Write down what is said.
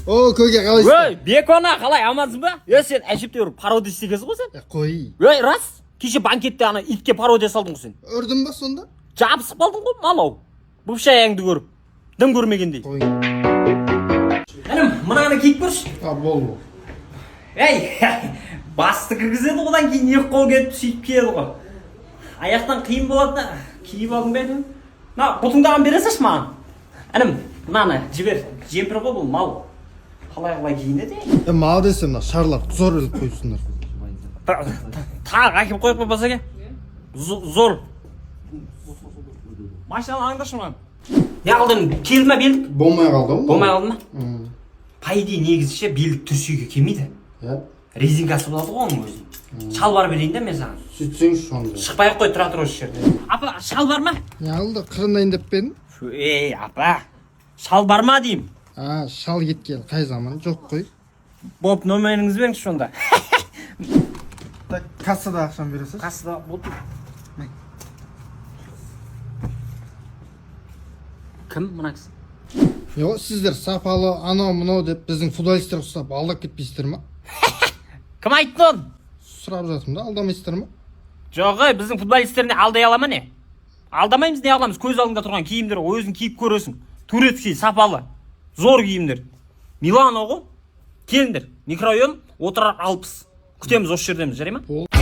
О, көке, қалайсың? Ей, Бекона, қалай, амансың ба? Е, сен әжептәуір пародист екенсің ғой сен. Е, қой. Ей, рас, кеше банкетте ана итке пародия салдың ғой сен. Үрдім ба сонда? Жабысып қалдың ғой, малау. Бывшаяңды көріп, дым көрмегендей. Қой. Інім, мынаны киіп көрші. А, болды. Ей, басты кіргізеді ғой, одан кейін екі қол келіп сөйтіп киеді ғой. Аяқтан қиын болады да, киіп алдың ба әйтеуір? Мына бұтыңдағын бере салшы маған. Інім, мынаны жібер. Жемпір ғой бұл, мал. Қалай қалай киінеді, ей? Е, молодец, мына шарлар зор іліп қойыпсыңдар. Тағы әкеліп қойып қой, басеке. Зор. Машинаны аңдаршы маған. Не қылдың? Келді ма белдік? Болмай қалды ғой. Болмай қалды ма? М. По идее, негізі ше, белдік түрсеуге келмейді. Иә. Резинкасы болады ғой оның өзінің. Шалбар берейін да мен саған. Сөйтсеңші сонда. Шықпай ақ қой, тұра тұр осы жерде. Апа, шалбар ма? Не қылды, қырындайын деп пе едің? Ей, апа, шалбар ма деймін. А, шал кеткен қай заман, жоқ қой. Боп, номеріңізді беріңізші сонда. Так, кассада ақшаны бере салшы. Кассада болды. Кім мына кісі? Жоқ, сіздер сапалы анау мынау деп біздің футболисттер ұқсап алдап кетпейсіздер ма? Кім айтты оны? Сұрап жатырмын да, алдамайсыздар ма? Жоқ, ей, біздің футболисттер не, алдай ала ма, не? Алдамаймыз, не қыламыз? Көз алдыңда тұрған киімдер ғой, өзің киіп көресің. Турецкий, сапалы. Зор киімдер. Милано ғой. Келіңдер. Микрорайон, Отырар 60. Күтеміз, осы жердеміз, жарай ма? Болды.